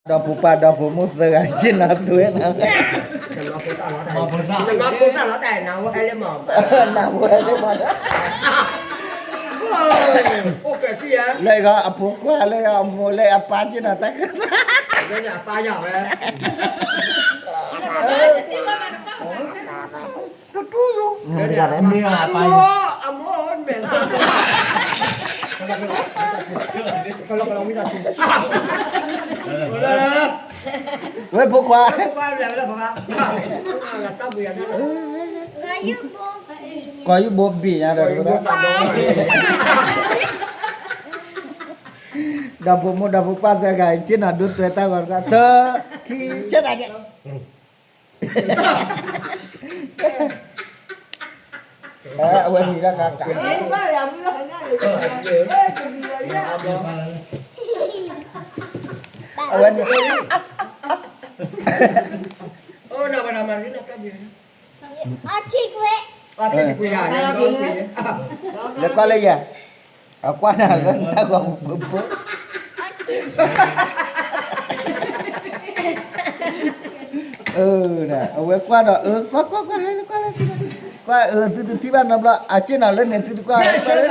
ဒီဖိပၢ်ဒီဖိမိၢ်သၢဂၤ ဆ့ၣ်နီၤသွဲနီၤ, နဖိသၣ်လီၤတၢ်နဝဲလၢမီၤ, နဝဲလၢမီၤ, လၢအဖိခွါလၢအမိၢ်လၢအပၢ်ဆ့ၣ်နီၤတၢ်က, အပၢ်ယဝဲ မ့ၢ်အပၢ်ယ, ဝဲဖိခွါ, ကီၢ်ယူၢ်ဘိဘ့ၣ်ညါဒီး, ဒီဖိမိၢ်ဒီဖိပၢ်သၢဂၤ ဆ့ၣ်နီၤဒိသွဲတၢ်ဂီၤတခါ, သၢ, ခံ, ဆဲးတၢ်ကဲ အဝဲနံၤလၢကကး, အဝဲနံၤ, လဲၤကွၢ်လၢယဲ, အကွၢ်နၤလၢတၢ်ဂီၤပူၤပူၤ, အဝဲကွၢ်ဒီး ကွၢ်ကွၢ်ကွၢ် ဟဲလၢကွၢ်လၢ, ကွၢ်အၢ သုတထံၣ်ဘၣ်နီတဘျီ အဆ့ၣ်နီၤလၢန့ၣ် သုတကွၢ် ကွၢ်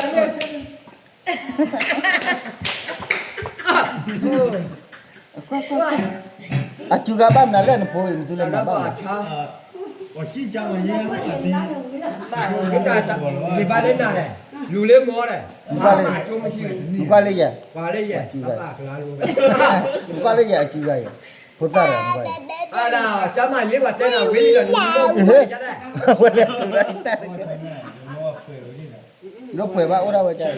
ကွၢ်ကွၢ်, အစူၤဂၤဘၣ်မနုၤလဲၣ် နဖိအံၤ နသုလဲၤမၤဘၣ်လဲၣ်, ဘၣ်လၢနၤလဲၣ်, လူၤလၢမီၢ်လဲၣ်, နကွၢ်လၢယဲ, နကွၢ်လၢယဲအစူၤဂၤအံၤ, ဖိသၣ်ဒီးနကွၢ်အံၤ, ဝဲလဲၤထူးဒီးတၢ်တကဲ, လိာ်ပှဲၤဘၣ်အိၣ်ဒၣ်ဝဲဒၣ်,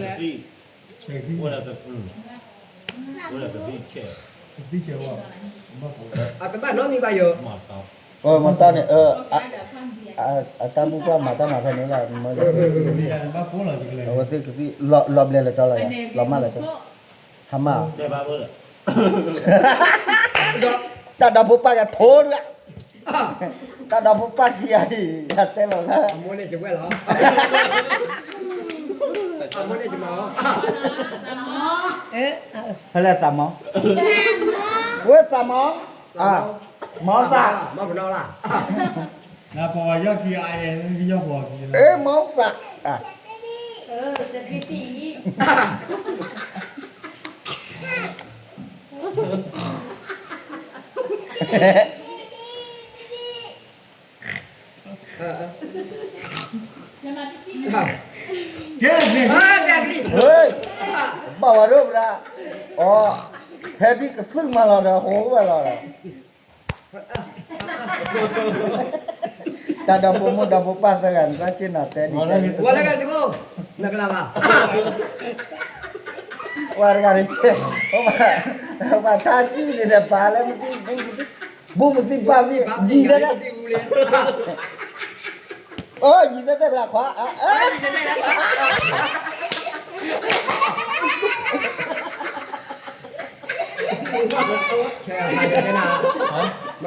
အတဘၣ်နီတမံၤဘၣ်ယိၤ, မၤတၢ်န့ၣ်, အတၢ်ဘူၣ်ကွၢ်မၤတၢ်မၤဖဲန့ၣ်လီၤ, အဝဲသ့ၣ်ကသံၣ်, လီၤဘျဲလၢာ်တီလီၤ, လီၤမၢ်လၢာ်တီ, ဟါမၢ်, တၢ်ဒီဖိပၢ်ယၤထိဒုး, တၢ်ဒီဖိပၢ်ခံဂၤအံၤ ယတဲလီၤလၢ ဖဲလဲၣ်သးမီၤ, ဝဲသးမီၤ, မီၤသး, မီၤသး, ဘၣ်ဝဲဒိၣ်ဘြၤ, အီ, ဟဲဒ်ကသုၣ်မးလီၤဒီး ဟိဝဲလီၤဒီး တၢ်ဒီဖိမိၢ်ဒီဖိပၢ်သၢဂၤန့ၣ် ဘၣ်ဆ့ၣ်နီၤတဲဒ်တဲ, ပှၤတ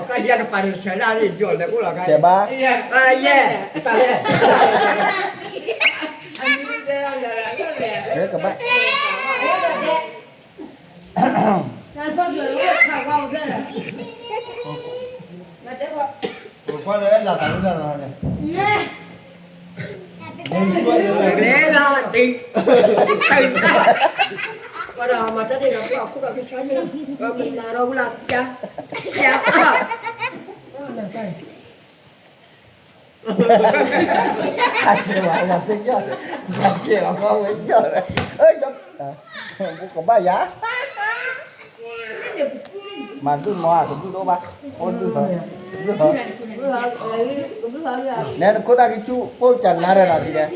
ဂၤန့ၣ်ဆဲး, ပှၤထါထံၣ်န့ၣ်ဒီး ပာ်လၢမသံၣ်, ဘူၣ်မသံၣ်ဘၣ်သံၣ် ယံၤတဲတဲ, အိ ယံၤတဲတဲဘၣ်ခွါ ဆဲးဘၣ်, ကဘၣ်, အဆဲးဝဲ ဝဲသ့ၣ်ညါဒီး, အဆဲးဝဲဝဲသ့ၣ်ညါဒီး, ကဘၣ်ယၤ, မၤဒုၣ်မီၤ ကဒုၣ်ဒိၣ်ဘၣ်, အိၣ်ဒုၣ်, ဒုၣ်, နဲနခိၣ်သၣ်ကဆူၣ် ပိၢ်ကနါဒီးနၤဒ်လဲၣ်,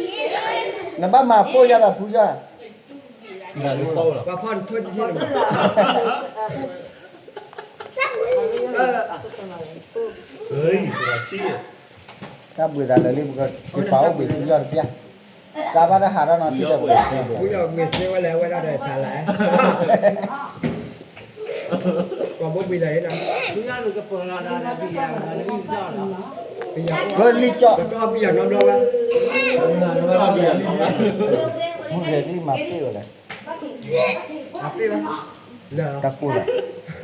နဘၣ်မၤပိၢ်ယၤသးဖုယီၢ် တၢ်ဘှံးသးလၢာ်လံ ပကက့ၤပာ်အိၣ်ဘှံးဖုယီၢ်တပျၢ်, ကါဘၣ်တၢ်ဟးထီၣ်နီၤထံဒီး ပှၤမ့ၢ်စ့ဝဲလဲၣ် ဝဲဒၣ်ဒီးဆါလဲၣ်, ပှၤဘိဘှံးသးန့ၣ်, ကလံၤကၠီၣ်, မုၢ်ဂဲၤကလံၤမၤပ့ၢ်ဝဲလဲၣ်, တၢ်ကိၢ်လီၤ,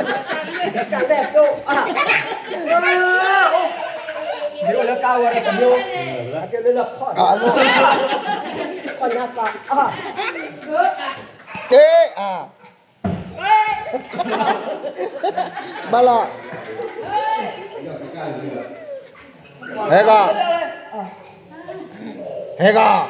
ကလဲၣ်ဒိၣ်အါ, မ့ၢ်အိၣ်လၢကါဝဲတမ့ၢ်, အကဲလၢလၢခီၣ်, ခီၣ်ညါသး, ကဲအါ, ဘၣ်လီၤ, ဟဲကီၢ်, ဟဲကီၢ်,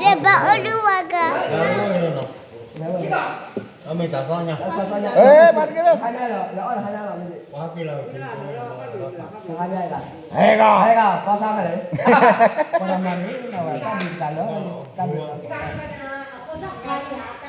လဲၤဘၣ်အိၣ်ဒူဝဲက, ဘၣ်တက့ၢ်လၢ, ဟဲကီၢ်, ဟဲကီၢ်, သီဆါမလဲၣ်, သီဆါမလဲၣ်, တၢ်ဒုးတၢ်လၢ, တၢ်ဒုး